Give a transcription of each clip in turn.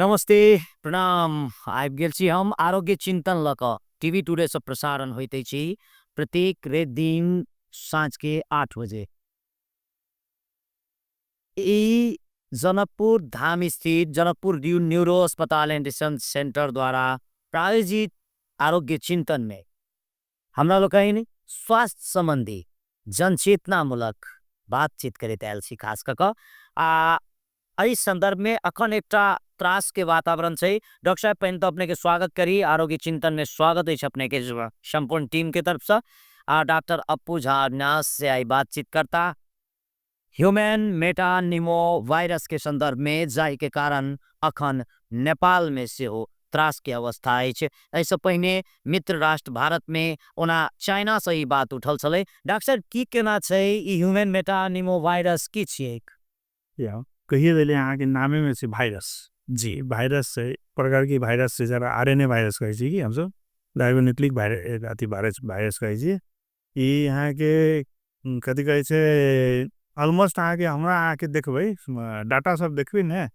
नमस्ते, प्रणाम। आबि गेल छी हम आरोग्य चिंतन लऽ कऽ। टीवी टुडे सँ प्रसारण होइत अछि प्रत्येक रवि दिन साँझ के 8 बजे। ई जनकपुर धाम स्थित जनकपुर न्यूरो अस्पताल एंड रिसर्च सेंटर द्वारा प्रायोजित आरोग्य चिंतन में हमरा लोकनि स्वास्थ्य संबंधी जनचेतनामूलक बातचीत करैत आयल छी। खास कऽ कऽ आ एहि संदर्भ में अखन एकटा त्रास के वातावरण छै। डॉक्टर साहब, पहिने तऽ अपने के स्वागत करी। आरोग्य चिंतन में स्वागत अछि अपने के संपूर्ण टीम के तरफ से। आ डॉक्टर अप्पू झा अविनाश से आई बातचीत करता ह्यूमन मेटानिमो वायरस के संदर्भ में, जाहि के कारण अखन नेपाल में सेहो त्रास के अवस्था अछि। एहिसँ पहिने मित्र राष्ट्र भारत में, ओना चाइना से ई बात उठल छलै। डॉक्टर साहब, की केना छै ई ह्यूमन मेटानिमो वायरस, की छियै? कहिए देलियै अहाँके, नामेमे छै वायरस। जी, वायरस छै, प्रकारके वायरस छै, जकरा आरएनए वायरस कहै छी कि हमसब राइबोन्यूक्लिक वायरस, अथी वायरस वायरस कहै छी। ई अहाँके कथी कहै छै, ऑलमोस्ट अहाँके हमरा अहाँके देखबै, डाटा सब देखबै ने,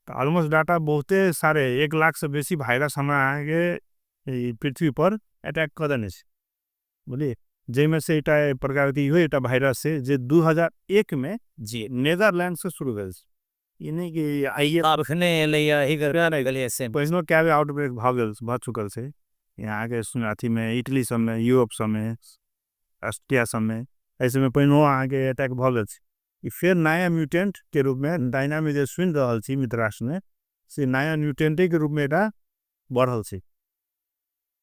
तऽ ऑलमोस्ट डाटा बहुते सारे 1 लाखसँ बेसी वायरस हमरा अहाँके ई पृथ्वी पर अटैक कऽ देने छै, बुझलियै? जाहिमे से एकटा प्रकारके इहो एकटा वायरस छै जे 2001मे नेदरलैंड से शुरू भेल छै। ई नहि कि आइए। अखने एलैया, एहि गेलियै से। पहिनो कए बेर आउटब्रेक भऽ गेल, भऽ चुकल छै अहाँके अथीमे, इटली सबमे, यूरोप सबमे, ऑस्ट्रिया सबमे। एहि सबमे पहिनो अहाँके अटैक भऽ गेल छै। ई फेर नया म्यूटेंट के रूपमे चाइनामे जे सुनि रहल छी, मित्र राष्ट्रमे से नया म्यूटेंटे के रूपमे एकटा बढ़ल छै।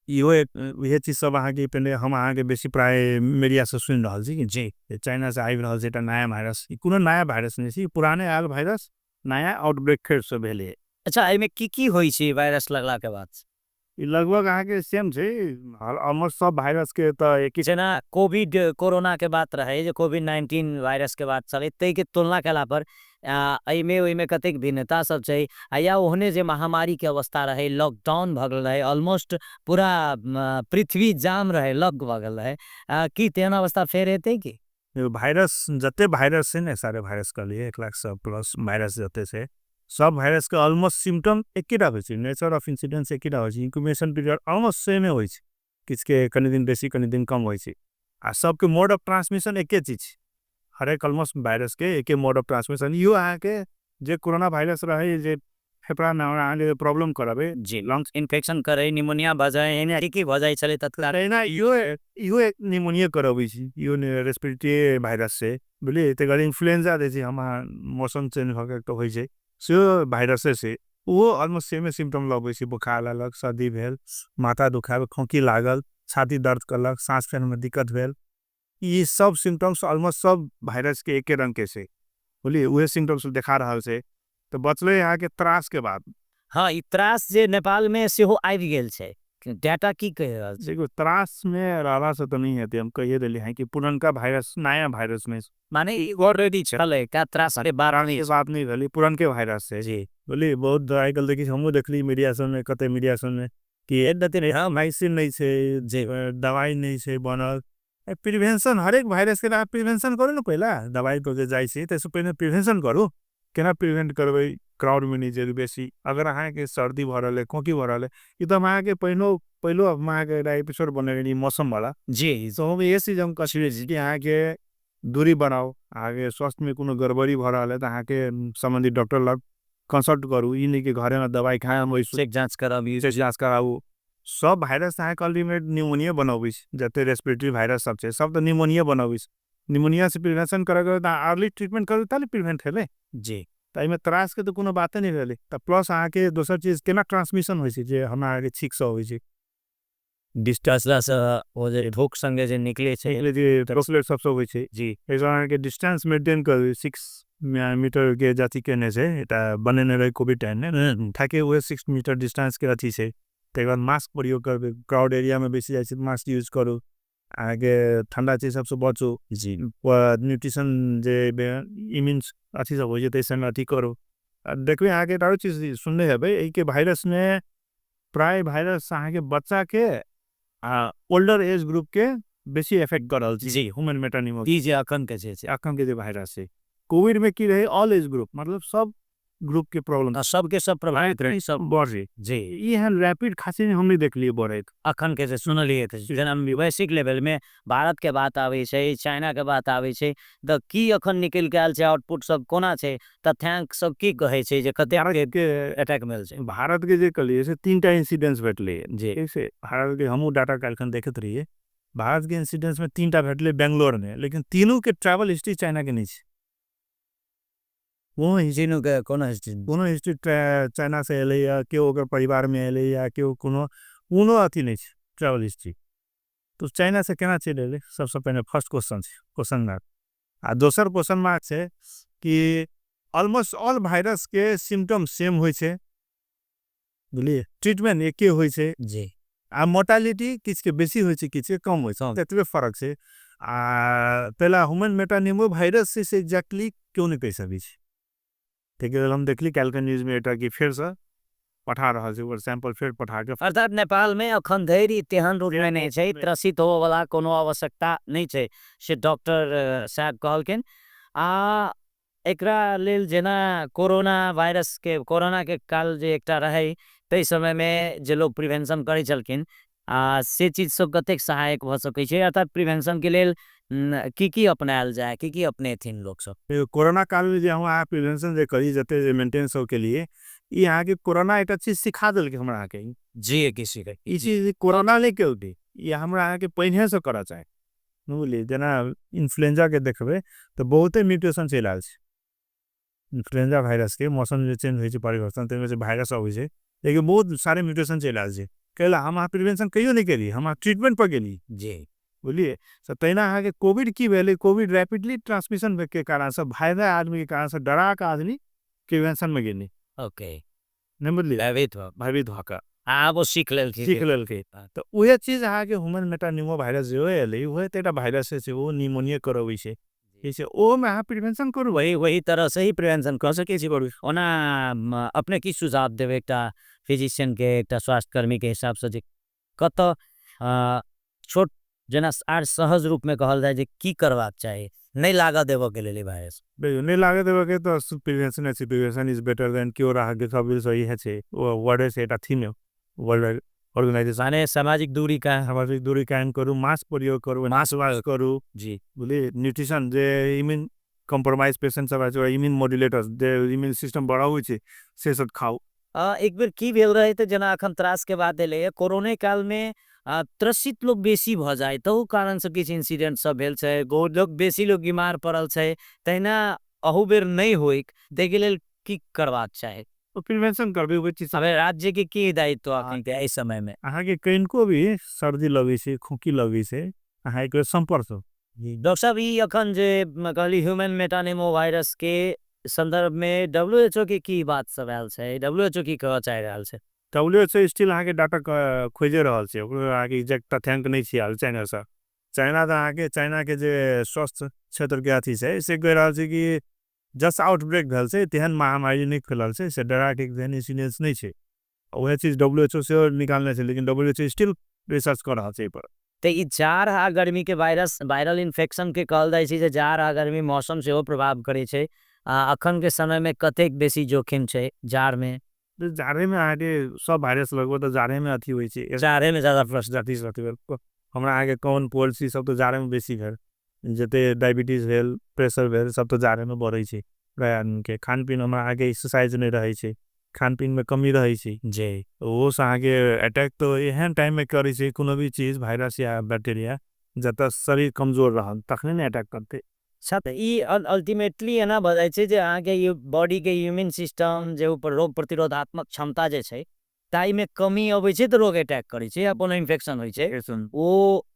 इहो एक इहे चीज सब अहाँके पहिने हम अहाँके बेसी प्राय मीडिया से सुनि रहल छी कि चाइना से आबि रहल छै एकटा नया वायरस। ई कोनो नया वायरस नहि छै। ई पुराने आयल वायरस नया आउटब्रेक फेरसँ भेलै। अच्छा, एहिमे की की होइ छै वायरस लगला के बाद? ई लगभग अहाँके सेम छै, ऑलमोस्ट सब वायरस के तऽ एक। जेना कोविड कोरोना के बात रहै, जे कोविड-19 वायरस के बात चलै, ताहिके तुलना केला पर एहिमे ओहिमे कतेक भिन्नता सब छै? आ या ओहने जे महामारी के अवस्था रहै, लॉकडाउन भऽ गेल रहै, ऑलमोस्ट पूरा पृथ्वी जाम रहै, लॉक भऽ गेल रहै, की तेहन अवस्था फेर हेतै की? वायरस जते वायरस छै ने, सारे वायरस कहलियै, 1 लाख प्लस वायरस जते छै, सब वायरस के ऑलमोस्ट सिम्टम एकेटा होइ छै। नेचर ऑफ इंसिडेंस एकेटा होइ छै। इंक्यूबेशन पीरियड ऑलमोस्ट सेमे होइ छै। किछुके कनि दिन बेसी, कनि दिन कम होइ छै। आ सबके मोड ऑफ ट्रांसमिशन एके चीज छै। हरेक ऑलमोस्ट वायरस के एके मोड ऑफ ट्रांसमिशन। इहो अहाँके जे कोरोना वायरस रहै, जे फेफड़ामे हमरा अहाँके प्रॉब्लम करबै। जी, लंग्स इन्फेक्शन करै, निमोनिया भऽ जाए, एना की की भऽ जाइ छलै तत्काल। तहिना इहो इहो एक निमोनिया करबै छै। इहो रेस्पिरेटरी वायरस छै, बुझलियै? ताहि दुआरे इन्फ्लुएंजा जे छै, हम मौसम चेंज भऽ के होइ छै, सेहो वायरसे छै। ओहो ऑलमोस्ट सेमे सिम्टम लगबै छै। बुखार लागल, सर्दी भेल, माथा दुखायल, खोंखी लागल, छाती दर्द करलक, साँस फेरमे दिक्कत भेल। ई सब सिम्टम्स ऑलमोस्ट सब वायरस के एके रंग के छै, बुझलियै? उहे सिम्टम्स देखा रहल छै। तऽ बचलै अहाँके त्रास के बात। हँ, ई त्रास जे नेपाल मे सेहो आबि गेल छै, डाटा की कहि रहल छै? देखियौ, त्रास मे रहलासँ तऽ नहि हेतै। हम कहिए देलियै हैं कि पुरनका वायरस नया वायरस नहि। माने ई ऑलरेडी छलै का त्रास के बारे? बात नहि भेलै, पुरनके वायरस छै। बुझलियै? बहुत आइ काल्हि देखै छी, हमहूँ देखली मीडिया सबमे, कते मीडिया सबमे कि वैक्सीन नहि छै, दवाइ नहि छै बनल। प्रिवेंशन, हरेक वायरस के प्रिवेंशन करू ने पहिला। दवाइ पर जे जाइ छी, ताहिसँ पहिने प्रिवेंशन करू। केना प्रिवेंट करबै? क्राउडमे नहि जेबै बेसी। अगर अहाँके सर्दी भऽ रहल है, खोँखी भऽ रहल है, ई तऽ हम अहाँके पहिनो पहिलो हम अहाँके एकटा एपिसोड बनेने रही मौसमवाला। तऽ हम इहे चीज हम कसले छी कि अहाँके दूरी बनाउ। अहाँके स्वास्थ्यमे कोनो गड़बड़ी भऽ रहल है तऽ अहाँके सम्बन्धित डॉक्टर लग कंसल्ट करू। ई नहि कि घरेमे दवाइ खाए। चेक जाँच कराबी। चेक जाँच कराबू। सब वायरस अहाँके अल्टीमेट निमोनिया बनबै छै। जते रेस्पिरेटरी वायरस सब छै, सब तऽ निमोनिया बनबै छै। निमोनिया से प्रिवेंशन करैके तऽ अर्ली ट्रीटमेंट करू, तब प्रिवेंट हेलै। तऽ एहिमे त्रासके तऽ कोनो बाते नहि भेलै। तऽ प्लस अहाँके दोसर चीज, केना ट्रांसमिशन होइ छै, जे हमरा अहाँके छींकसँ होइ छै। डिस्टर्स, ओ जे थूक संगे जे निकले छै। ड्रॉपलेट सबसँ होइ छै। एहिसँ अहाँके डिस्टेंस मेंटेन करू। 6 मीटर के जाति केने छै, एकटा बनेने रहै कोविड टाइममे, ताकि उहे 6 मीटर डिस्टेंस के अथी छै। ताहिके बाद मास्क प्रयोग करबै। क्राउड एरियामे बेसी जाइ छै, मास्क यूज करू। अहाँके ठण्डा चीज सबसँ बचू। न्यूट्रिशन जे इम्यून अथी सब होइ छै, ताहिसँ अथी करू। देखबै, अहाँके आरो चीज सुनने हेबै, एहिके वायरसमे प्राय वायरस अहाँके बच्चाके आ ओल्डर एज ग्रुपके बेसी इफेक्ट कर रहल छै। ह्यूमन मेटानिमो ई जे अखन के छै। अखन के जे वायरस छै। कोविडमे की रहै? ऑल एज ग्रुप, मतलब सब ग्रुप के प्रॉब्लम। सबके सब प्रभावित रहे सब बढ़े। जी। एहन रैपिड खाँसी हम नहि देखलियै बढ़ैत। अखन के जे सुनलियै तऽ जेना वैश्विक लेवल में भारत के बात आबै छै, चाइना के बात आबै छै, तऽ की अखन निकलि के आयल छै, आउटपुट सब कोना छै, तथ्यांक सब की कहै छै जे कते के अटैक मिल छै? भारत के जे कहलियै से 3टा इंसिडेंस भेटलै। जी। ठीक छै, भारत के हमहूँ डाटा काल्हिखन देखैत रहियै, भारत के इंसिडेंस में 3टा भेटलै बेंगलोर में, लेकिन तीनू के ट्रैवल हिस्ट्री चाइना के नहि छै। तीनू के कोनो हिस्ट्री? कोनो हिस्ट्री चाइना से एलै या केओ ओकर परिवार में एलै या केओ कोनो अथी नहि छै ट्रैवल हिस्ट्री। तो चाइना से केना चलि एलै? सबसँ पहिने फर्स्ट क्वेश्चन छै, क्वेश्चन मार्क। आ दोसर क्वेश्चन मार्क छै कि ऑलमोस्ट ऑल वायरस के सिम्टम सेम होइ छै, बुझलियै, ट्रीटमेंट एके होइ छै। जी। आ मोर्टालिटी किछु के बेसी होइ छै, किछु के कम होइ छै, एतबे फर्क छै। आ पहला ह्यूमन मेटानिमो वायरस से एग्जैक्टली क्यों नहीं कह सकै छी। ताहिके लेल हम देखली काल्हिके न्यूज में एकटा कि फेरसँ पठा रहल छै, ओकर सैंपल फेर पठा के। अर्थात नेपाल में अखन धरि तेहन रूप में नहि छै, त्रसित होबऽवला कोनो आवश्यकता नहि छै, से डॉक्टर साहब कहलखिन। आ एकरा लेल जेना कोरोना वायरस के, कोरोना के काल जे एकटा रहै ताहि समय में जे लोग प्रिवेंशन करै छलखिन, आ से चीज सब कतेक सहायक भऽ सकै छै? अर्थात प्रिवेंशन के लेल की की अपनायल जाय, की की अपनेथिन लोक सब? कोरोना काल में जे हम अहाँ प्रिवेंशन जे करी, जते जे मेंटेनेंस सब के लिए, ई अहाँके कोरोना एकटा चीज सिखा देलकै हमरा अहाँके। जी, की सिखै? ई चीज कोरोना नहि केलकै, ई हमरा अहाँके पहिनेसँ करऽ चाही। बुझलियै, जेना इन्फ्लुएंजा के देखबै तऽ बहुते म्यूटेशन चलि आयल छै इन्फ्लुएंजा वायरस के। मौसम जे चेंज होइ छै, परिवर्तन, ताहिमे जे वायरस अबै छै, लेकिन बहुत सारे म्यूटेशन चलि आयल छै। कैला हम अहाँ प्रिवेंशन कहियो नहि केलियै, हम अहाँ ट्रीटमेंट पर गेलियै। जी। बुझलियै, तऽ तहिना अहाँके कोविड की भेलै, कोविड रैपिडली ट्रांसमिशन के कारणसँ, भय आदमी के कारणसँ डरा कऽ आदमी प्रिवेंशन में गेलै। ओके। नहि बुझलियै? भयभीत भऽ। भयभीत भऽ कऽ। आब ओ सीख लेलकै। सीख लेलकै। तऽ उएह चीज अहाँके ह्यूमन मेटानिमो वायरस जे एलै, उएह तऽ एकटा वायरस छै, ओ निमोनिया करबै छै। ठीक छै, ओहोमे अहाँ प्रिवेंशन करू। वही तरह से ही प्रिवेंशन कऽ सकै छी। करू। ओना अपने की सुझाव देबै एकटा फिजिशियन के, एकटा स्वास्थ्यकर्मी के हिसाबसँ जे कतऽ, छोट जेना आर सहज रूप में कहल जाय जे की करबाक चाही नहि लागऽ देबऽ के लेल ई वायरस? देखियौ, नहि लागऽ देबऽ के तऽ प्रिवेंशन छै, prevention is better than cure. अहाँके सब सही छै, ओ वर्ड छै एकटा थीम वर्ल्ड ऑर्गेनाइजेशन। माने सामाजिक दूरी का, सामाजिक दूरी कायम करू, मास्क प्रयोग करू, मास्क करू। जी। बुझलियै, न्यूट्रिशन जे इम्यून कम्प्रोमाइज पेशेंट सब छै, इम्यून मॉड्यूलेटर्स जे इम्यून सिस्टम बढ़ाबै छै से सब खाउ। एक बेर की भेल रहे तऽ जेना अखन त्रास के बात एलै, कोरोने काल में त्रसित लोग बेसी भऽ जाय, तहु कारण से किछु इंसिडेंट सब भेल छै, लोग बेसी लोग बीमार पड़ल छै, तहिना अहू बेर नहि होइक ताहिके लेल की करबाक चाही? प्रिवेंशन करबै ओहि चीज। अबे राज्य के की दायित्व अखन के एहि समय में? अहाँके कनिको भी सर्दी लगै छै, खोंखी लगै छै, अहाँ एक बेर सम्पर्क हो। डॉक्टर साहब, ई अखन जे कहली ह्यूमन मेटानिमो वायरस के संदर्भ में डब्ल्यू एच ओ के की बात सब आयल छै, डब्ल्यू एच ओ की कहऽ चाहि रहल छै? डब्ल्यू एच ओ स्टिल अहाँके डाटा खोजि रहल छै, ओकरो अहाँके एक्जैक्ट तथ्यांक नहि छै आयल चाइना सँ। चाइना तऽ अहाँके, चाइना के जे स्वास्थ्य क्षेत्र के अथी छै से कहि रहल छै कि जस्ट आउटब्रेक भेल छै, तेहन महामारी नहि फैलल छै, से डराके तेहन इंसिडेंस नहि छै। वएह चीज डब्ल्यू एच ओ सेहो निकालने छै, लेकिन W H O still research कऽ रहल छै एहिपर। तऽ ई जाड़ आ गर्मी के वायरस, वायरल इन्फेक्शन के कहल जाइ छै जे जाड़ आ गर्मी मौसम सेहो प्रभाव करै छै। अखन के समय में कतेक बेसी जोखिम छै जाड़ में? जाड़े में अहाँके सब वायरस लगभग तऽ जाड़े में अथी होइ छै। जाड़े में ज्यादा प्रश्न जाति से अथी भेल। हमरा अहाँके कॉमन पॉलिसी सब तऽ जाड़े में बेसी भेल, जते डायबिटीज भेल, प्रेशर भेल, सब तऽ जाड़े में बढ़ै छै। प्राय आदमी के खान पीन हमरा अहाँके एक्सरसाइज नहि रहै छै, खान पीन में कमी रहै छै। जी। ओहो से अहाँके अटैक तऽ एहन टाइम में करै छै कोनो भी चीज वायरस या बैक्टीरिया, जतऽ शरीर कमजोर रहल तखने ने अटैक करतै। अच्छा, तऽ ई अल्टीमेटली एना भऽ जाइ छै जे अहाँके ई बॉडी के इम्यून सिस्टम जे ऊपर रोग प्रतिरोधात्मक क्षमता जे छै ताहिमे कमी अबै छै तऽ रोग अटैक करै छै या कोनो इन्फेक्शन होइ छै। ओ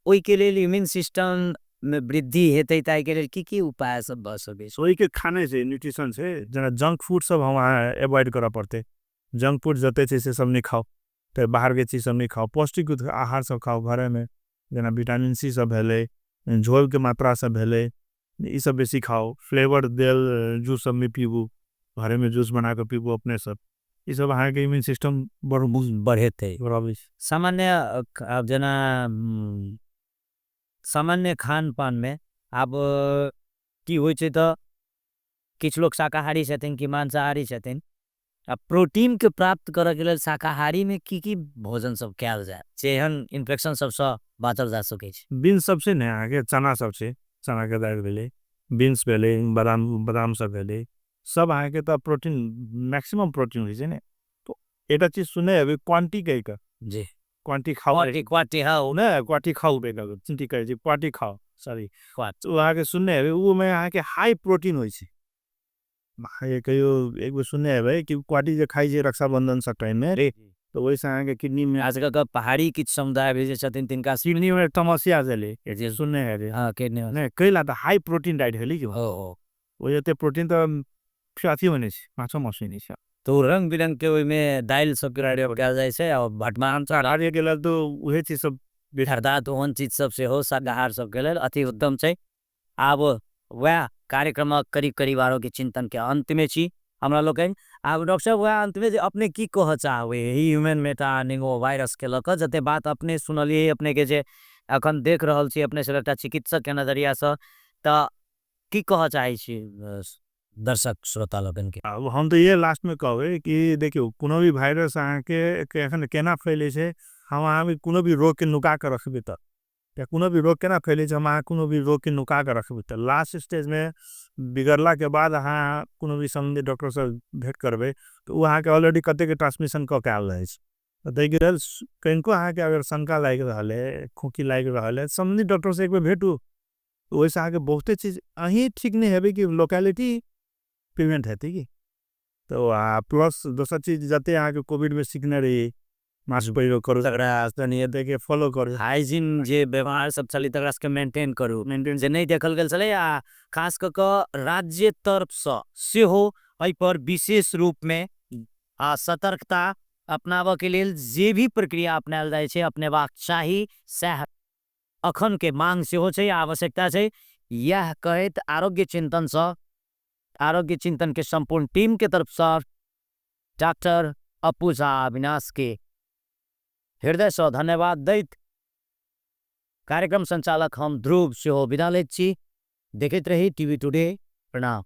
ओहिके लेल इम्यून सिस्टम में वृद्धि हेतै ताहिके लेल की की उपाय सब भऽ सकै छै? ओहिके खाने छै, न्यूट्रिशन छै, जेना जंक फूड सब हम अहाँ एवॉइड करऽ पड़तै। जंक फूड जते छै से सब नहि खाउ, तऽ बाहरके चीज सब नहि खाउ, पौष्टिक आहार सब खाउ घरेमे, जेना विटामिन सी सब भेलै, झोलके मात्रा सब भेलै, ई सब बेसी खाउ। फ्लेवर देल जूस सब नहि पीबू, घरेमे जूस बना कऽ पीबू अपने सब, ई सब अहाँके इम्यून सिस्टम बढ़ेतै। बढ़ाबै छै। सामान्य, आब जेना, सामान्य खान पान में आब की होइ छै तऽ किछु लोक शाकाहारी छथिन कि मांसाहारी छथिन, आ प्रोटीन के प्राप्त करऽ के लेल शाकाहारी में की की भोजन सब कयल जाय जे एहन इन्फेक्शन सबसँ बाँचल जा सकै छै? बीन्स सब छै ने अहाँके, चना सब छै, चना के दालि भेलै, बीन्स भेलै, बादाम बादाम सब भेलै, सब अहाँके तऽ प्रोटीन, मैक्सिमम प्रोटीन होइ छै ने। तो एकटा चीज सुनने हेबै क्वांटी कहि कऽ। जी। क्वांटी खाउ। क्वांटी, क्वांटी, हाँ। ने क्वांटी खाउ, चिन्ती कहै छै क्वांटी खाउ, सॉरी, ओ अहाँके सुनने हेबै, ओमे अहाँके हाई प्रोटीन होइ छै। अहाँके कहियो एक बेर सुनने हेबै कि क्वांटी जे खाइ छै रक्षाबंधन सब टाइम में, तऽ ओहिसँ अहाँके किडनी में, आजकल के पहाड़ी किछु समुदाय भी जे छथिन तिनका किडनी में समस्या छलै, जे सुनने हेबै। हाँ, किडनी में। नहि, कैला तऽ हाई प्रोटीन डाइट भेलै कि हो। ओ जते प्रोटीन तऽ अथी बनै छै, माछो मांस नहि छै। तऽ रंग बिरंग के ओहिमे दालि सबके कयल जाइ छै आ भटमार के लेल तऽ उहे चीज सब। अर्थात ओहन चीज सब सेहो शाकाहार सबके लेल अति उत्तम छै। आब वएह कार्यक्रमक करीब करीब आरोग्य चिंतन के अंत में छी हमरा लोकनि। आब डॉक्टर साहब, वएह अंत में जे अपने की कहऽ चाहबै एहि ह्यूमन मेटा निंगो वायरस के लऽ कऽ, जते बात अपने सुनलियै, अपने के जे अखन देख रहल छी अपने सब एकटा चिकित्सक के नजरिया सँ, तऽ की कहऽ चाहै छी दर्शक श्रोता लोकनि के? आब हम तऽ इएह लास्ट में कहबै कि देखियौ, कोनो भी वायरस अहाँके एखन केना फैलै छै, हम अहाँ कोनो भी रोग के नुका के रखबै तऽ, या कोनो भी रोग केना फैलै छै, हम अहाँ कोनो भी रोग के नुका के रखबै तऽ लास्ट स्टेज में बिगड़ला के बाद अहाँ कोनो भी सम्बन्धित डॉक्टर से भेंट करबै तऽ ओ अहाँके ऑलरेडी कतेक ट्रांसमिशन कऽ के आयल रहै छै। ताहिके लेल कनिको अहाँके अगर शंका लागि रहल है, खोखी लागि रहल है, सम्बन्धित डॉक्टर से एक बेर भेटू, ओहिसँ अहाँके बहुते चीज अहीं ठीक नहि हेबै कि लोकेलिटी प्रिवेंट हेतै कि। तऽ आ प्लस दोसर चीज, जते अहाँके कोविड में सीखने रही, मास्क प्रयोग करू, तकरा फॉलो करू, हाइजीन जे व्यवहार सब छलै तकरा सबके मेंटेन करू, मेंटेन जे नहि देखल गेल छलै। आ खास कऽ कऽ राज्य तरफसँ सेहो एहिपर विशेष रूपमे आ सतर्कता अपनाबऽ के लेल जे भी प्रक्रिया अपनायल जाइ छै अपनेबाक चाही, सएह अखन के मांग सेहो छै, आवश्यकता छै। यह कहैत आरोग्य चिंतनसँ, आरोग्य चिंतन के संपूर्ण टीम के तरफसँ डॉक्टर अपू झा अविनाश के हृदयसँ धन्यवाद दैत कार्यक्रम संचालक हम ध्रुव सेहो विदा लैत छी। देखैत रही टीवी टुडे। प्रणाम।